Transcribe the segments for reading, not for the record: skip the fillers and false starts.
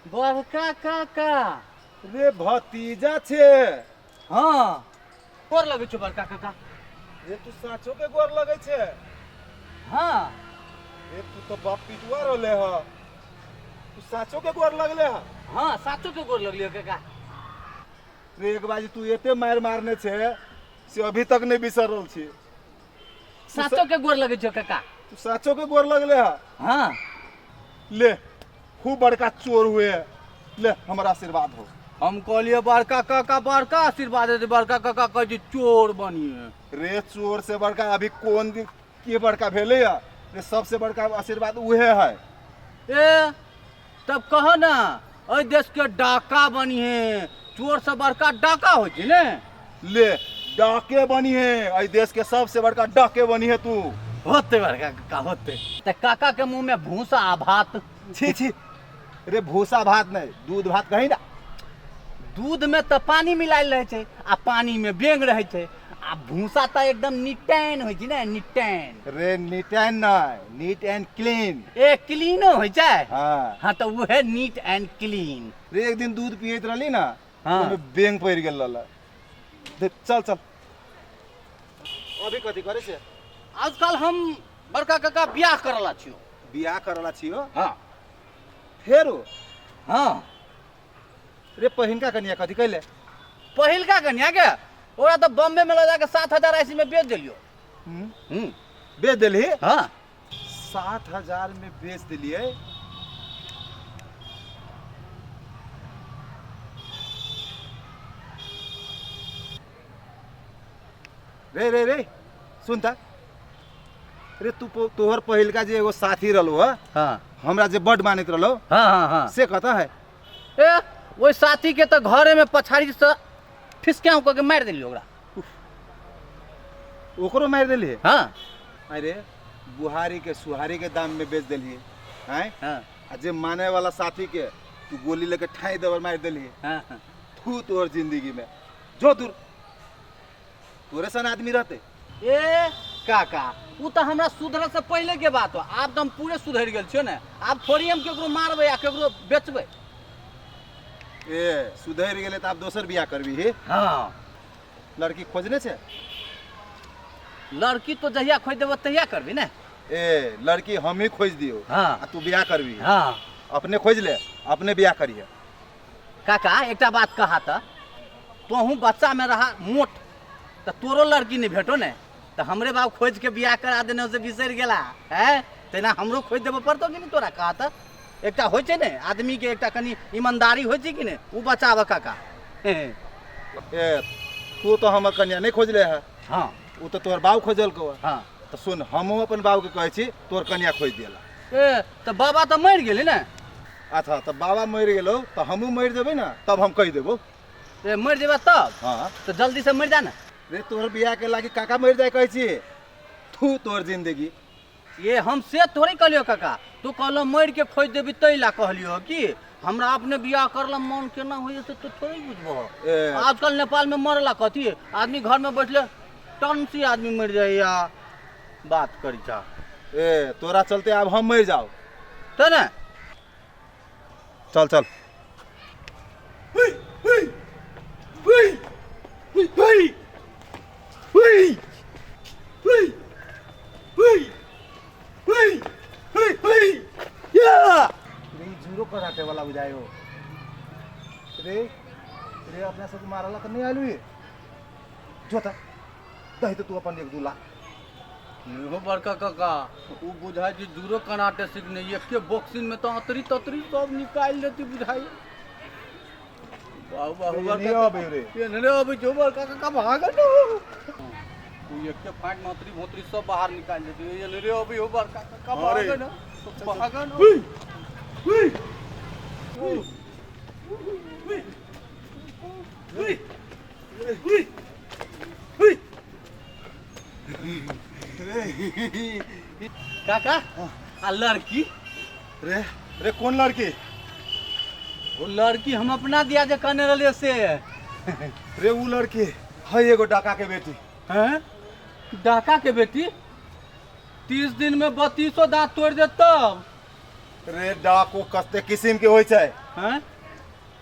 बड़का काका। रे भतीजा छे। हाँ, गोर लगै छौ बड़का काका। रे तू साँचो के गोर लगै छे? हाँ। रे तू तो बाप पिटुआ रहले ह, तू साँचो के गोर लगले ह? हाँ, साँचो के गोर लगलियो काका। रे एक बाजी तू एते मार मारने छे से अभी तक नहीं बिसरल छी। साँचो के गोर लगै छौ काका। तू साँचो के गोर लगले ह? हाँ। ले खूब बड़का चोर हुए, ले हमारा आशीर्वाद हो। हम कहलिए बड़का काका बड़का आशीर्वाद दे, बड़का काका कहै छै चोर बनिए। रे चोर से बड़का अभी कोन दिन के बड़का भेले या? रे सबसे बड़का आशीर्वाद उहे है। ए तब कहो ना एहि देश के डाका बनिए, चोर से बड़का डाका होइ छै ने? ले डाके बनिए, एहि देश के सबसे बड़का डाके बनिए तू। होते बड़का काका होते। त काका के मुंह में भूसा आ भात। छी छी, रे भूसा भात नहीं, दूध भात कहीं ना। दूध में त पानी मिलायल रहै छै आ पानी में बेंग रहै छै, आ भूसा त एकदम निटैन होइ छै ने, निटैन। रे निटैन नहीं, नीट एंड क्लीन। ए क्लीनो होइ छै? हाँ। हाँ, त उहे नीट एंड क्लीन। रे एक दिन दूध पियैत रहली ना, हाँ। ओहिमे बेंग पड़ि गेल रहल। देख चल चल। अभी कथी करै छै? आजकल हम बड़का काका बियाह करला छियो। बियाह करला छियो? हाँ। फेरो? हाँ। रे पहिनका कनिया कथी कैले? पहिलका कनिया के ओकरा तऽ बॉम्बे में लऽ जाके 7000 ऐसी में बेच देलियो। हम्म। बेच देलही? हाँ। 7000 में बेच देलिए। रे रे रे सुन त, रे तू तोहर पहिलका जे एगो साथी रहलो ह, हाँ। हमरा जे बड मानैत रहलो, हाँ, हाँ, हाँ। से कतऽ है? ए ओहि साथी के तऽ घरे में पछाड़ी से फिसक्याउ कऽ के मारि देलियो ओकरा। ओकरो मारि देलिए? हाँ। अरे बुहारी के सुहारी के दाम में बेच देलिए हैं? हाँ। आ जे माने वाला साथी के तू गोली लेके ठाई देबर मारि देलिए। हाँ, हाँ। थू तोहर जिंदगी में जो दूर तोरे सन आदमी रहते। ए काका उ तऽ हमरा सुधरऽ से पहिले के बात हो, आब तऽ हम पूरे सुधरि गेल छियो ने, आब थोड़ी हम केकरो मारबै आ केकरो बेचबै। ए सुधरि गेलै तऽ आब दोसर बियाह करबी हे? हाँ। लड़की खोजने छै? लड़की तो जहिया खोज देबो तहिया करबी ने। ए लड़की हम ही खोज दियो। हाँ। आ तू बियाह करबी? हाँ। अपने खोज ले, अपने बियाह करिहे। काका एकटा बात कहा तऽ, तोहूँ बच्चा में रहा मोट तऽ तोरो लड़की नहीं भेटो ने, तऽ हमरे बाप खोज के बियाह करा देने से बिसरि गेला हैं, तेना हमरो खोज देबऽ पड़तौ कि नहीं तोरा? कहा तऽ एकटा होइ छै ने आदमी के एकटा कनि ईमानदारी होइ छै कि नहीं, उ बचाबऽ काका। ए तू तो हमर कन्या नहीं खोजले है। हाँ। उ तो तोहर बाप खोजलको। हाँ। तऽ सुन, हमहूँ अपन बाप के कहै छी तोहर कन्या खोजि देला। ए तऽ बाबा तऽ मरि गेलै ने। अच्छा तऽ बाबा मरि गेलौ तऽ हमहूँ मरि जेबै ने, तब हम कहि देबौ। ए मरि जेबा तब? हाँ। तऽ जल्दी से मरि जा ने। रे तोहर बियाह के लागी काका मरि जाय कहै छी, थू तोहर जिंदगी। ये हम से थोड़े कहलियो काका, तू कहलो मरि के खोजि देबी तै ला कहलियो कि हमरा अपने बियाह करला मन केना होइए से तू थोड़े बुझबो। ए। आजकल नेपाल में मरला कथी, आदमी घर में बैठले टनसी आदमी मरि जाइया, बात करी चा। ए तोरा चलते आब हम मरि जाओ तऽ ने। चल चल। रे जूरो कराटे वाला बुझायो। रे रे अपना सब मारला तऽ नहीं आयल हुई। जो त दही तो तू अपन 1-2 लाख। हो बड़का काका उ बुझाइ छै जूरो कराटे सीखने, एके बॉक्सिंग में तो अतरी ततरी सब निकालि देती बुझाइ। बाहु बाहु ये बड़का नहीं काका। अबै रे। ये नहीं अबै छौ बड़का काका, भागल न। उ एके फाइट में अतरी भोतरी सब बाहर निकालि देती। ये नहीं अबै हो बड़का काका, हाँ रे। भागल न, भागल न। काका आ लड़की? रे रे कौन लड़की? वो लड़की हम अपना दिया जे कहने रहलियै से। रे उ लड़की है एगो डाका के बेटी। हैं? डाका के बेटी? 30 दिन में 32 दांत तोड़ दे तब। रे डाको कते किसिम के होइ छै। हैं?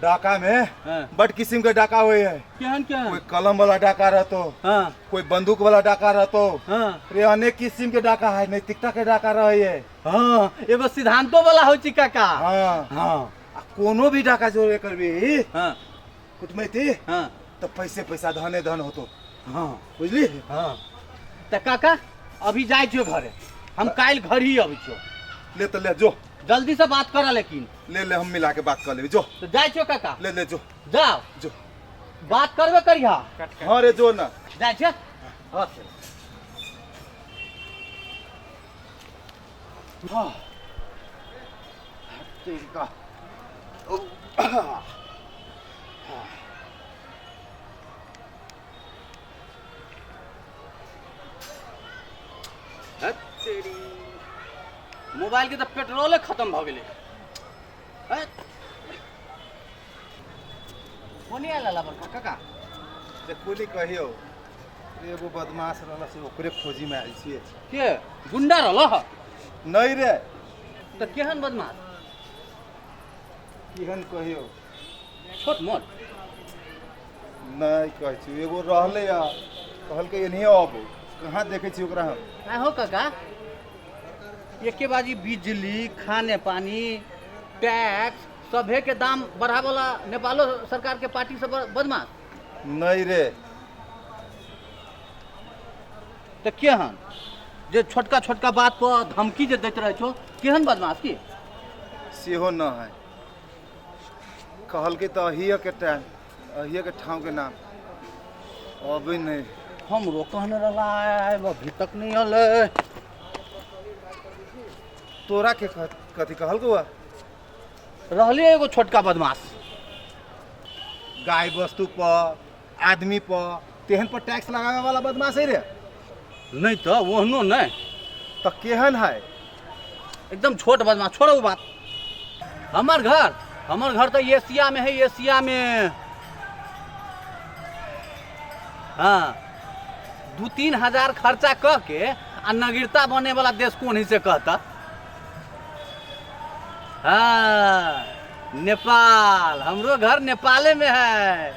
डाका में हाँ। बड किसिम के डाका होइ है। केहन केहन? कोई कलम वाला डाका रहतो, हाँ। कोई बंदूक वाला डाका रहतो। हाँ। रे अनेक किसिम के डाका है, नैतिकता के डाका रहे है। हाँ, एगो सिद्धांतो वाला होइ छै काका। हाँ। हाँ। आ कोनो भी डाका जोड़े करबी हाँ। कुटमैती, हाँ, तो पैसे पैसा धने धन होतो। हाँ। बुझली? हाँ। तऽ काका अभी जाइ छियो घरे, हम काल्हि घर ही अबै छियो। ले तो ले जो, जल्दी से बात कर लेकिन। ले ले, हम मिला के बात कर लेबे, जो। तऽ जाइ छियो काका। ले ले जो। जाओ। जो। बात करबे करिहा। हाँ रे जो ना। जाइ छियो। हाँ। हाँ। मोबाइल के तऽ पेट्रोले खत्म भऽ गेलै। कोने आयल रहला बड़का काका? जे कुली कहियो, एगो बदमाश रहला से ओकरे खोजी में आयल छियै। के गुंडा रहल? नहीं रे। तऽ केहन बदमाश? केहन कहियो, छोट मोट? नहीं कहै छी, एगो रहलै आ कहलकै एनहिए आबू, कहाँ देखै छी ओकरा हम। आइ हो काका, एके बाजी बिजली, खाने पानी, टैक्स सभे के दाम बढ़ावला नेपालो सरकार के पार्टी सब बदमाश? नहीं रे। तऽ केहन जे छोटका छोटका बात पर धमकी जे दैत रहै छौ, केहन बदमाश की? सेहो न है। कहलकै तऽ अहिए के टाइम, अहिए के ठाव के नाम, अभी नहीं। हमरो कहने रहला अभी तक नहीं अलै। तोरा के कथी कहलकौ? रहले एगो छोटका बदमाश। गाय वस्तु पर, आदमी पर, तेहन पर टैक्स लगावे वाला बदमाश है रे? नहीं तऽ ओहनो नहीं। तऽ केहन है? एकदम छोट बदमाश। छोड़ो बात। हमर घर, हमर घर तऽ एशिया में है, एशिया में। हाँ, 2-3 हजार खर्चा कऽ के आ नगीरता बने वाला देश कोन है से कहता? हाँ, नेपाल। हमरो घर नेपाले में है।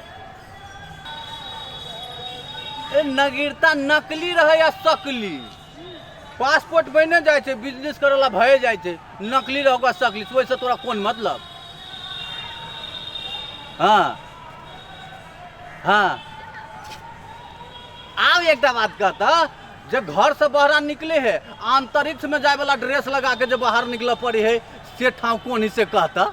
ए नगीरता नकली रहे या सकली, पासपोर्ट बने जाइ छै, बिजनेस करे ला भए जाइ छै। नकली रहो सकली, ओहिसँ तोरा कोन मतलब? हाँ हाँ, आब एकटा बात कहता, जे घर से बाहर निकले है, अंतरिक्ष में जाए वाला ड्रेस लगा के जे बाहर निकल पड़ी है, से ठाव कोन ही से कहता?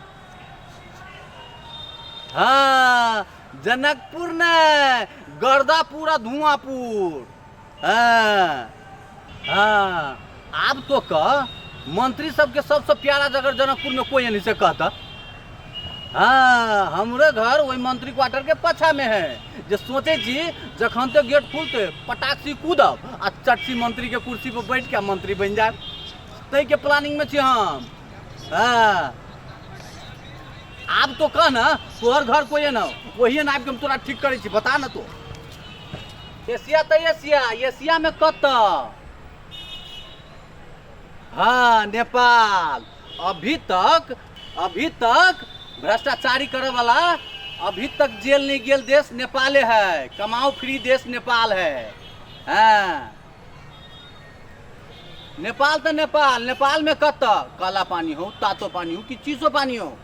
हाँ, जनकपुर ने गर्दापुर आ धुआंपुर। हाँ हाँ, आब तो कह, मंत्री सबके सबसे प्यारा जगह जनकपुर में कोई नहीं से कहता? हाँ, हमरे घर वही मंत्री क्वार्टर के पाछा में है, जे सोचे छी जखन तक गेट खुलते पटाक सी कूदब आ चटसी मंत्री के कुर्सी पर बैठ के मंत्री बन जाए, तै के प्लानिंग में छी हम। हाँ, आब तो कह ना, तोहर घर कोई ना वही ना आबि के हम तोरा ठीक करै छी, बता ना तो। एशिया तऽ एशिया, एशिया में कतऽ? हाँ, नेपाल। अभी तक, अभी तक भ्रष्टाचारी करे वाला अभी तक जेल नहीं गेल देश नेपाले है। कमाओ फ्री देश नेपाल है। हाँ, नेपाल तो नेपाल, नेपाल में कतऽ काला पानी हो, तातो पानी हो कि चीसो पानी हो,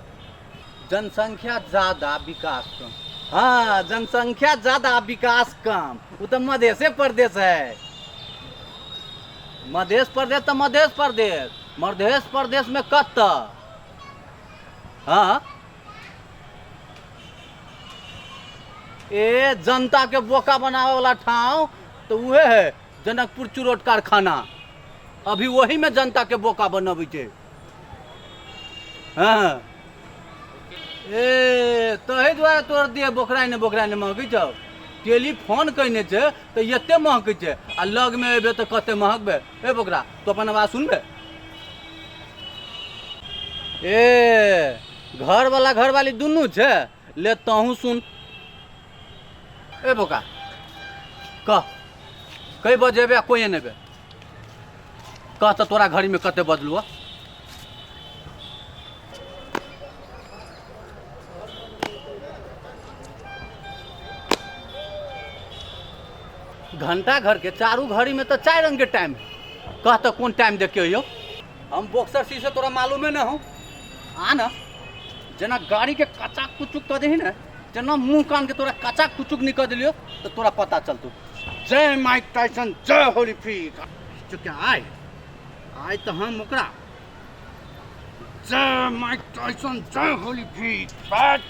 जनसंख्या ज्यादा विकास कम। हाँ, जनसंख्या ज्यादा विकास कम, वो तो मधेशे प्रदेश है। मधेश प्रदेश तो मधेश प्रदेश, मधेश प्रदेश में कतऽ? हाँ, ए जनता के बोका बनावे वाला ठाव तो उहे है जनकपुर चुरोट कारखाना, अभी वही में जनता के बोका बनबै छै। हाँ, ए तहि दुआरे तोहर देह बोकराइ ने बोकराइ ने महकै छौ। टेलीफोन कयने छै तऽ एते महकै छै, आ लगमे एबे तऽ कते महकबे। ए बोकरा, तू अपन आवाज सुनबे? ए घरवाला घरवाली दुनू छै, ले तहूँ सुन। ए बोका, कह कै बजे एबे आ कोई एबे? कह तऽ तोरा घड़ीमे कते बजलू? घंटा घर के चारू घड़ी में तो चारि रंग के टाइम है। कह तऽ कोन टाइम देखियौ यौ। हम बॉक्सर सी से तोरा मालूमे न हो। आ न जेना गाड़ी के कचा कुचुक कऽ दही ने, जेना मुँह कान के तोरा कचा कुचुक नहीं कऽ देलियो तऽ तोरा पता चलतो। जय माइक टाइसन, जय होलीफील्ड। चुके आय आय तऽ हम ओकरा जय माइक टाइसन, जय होलीफील्ड। बैठ।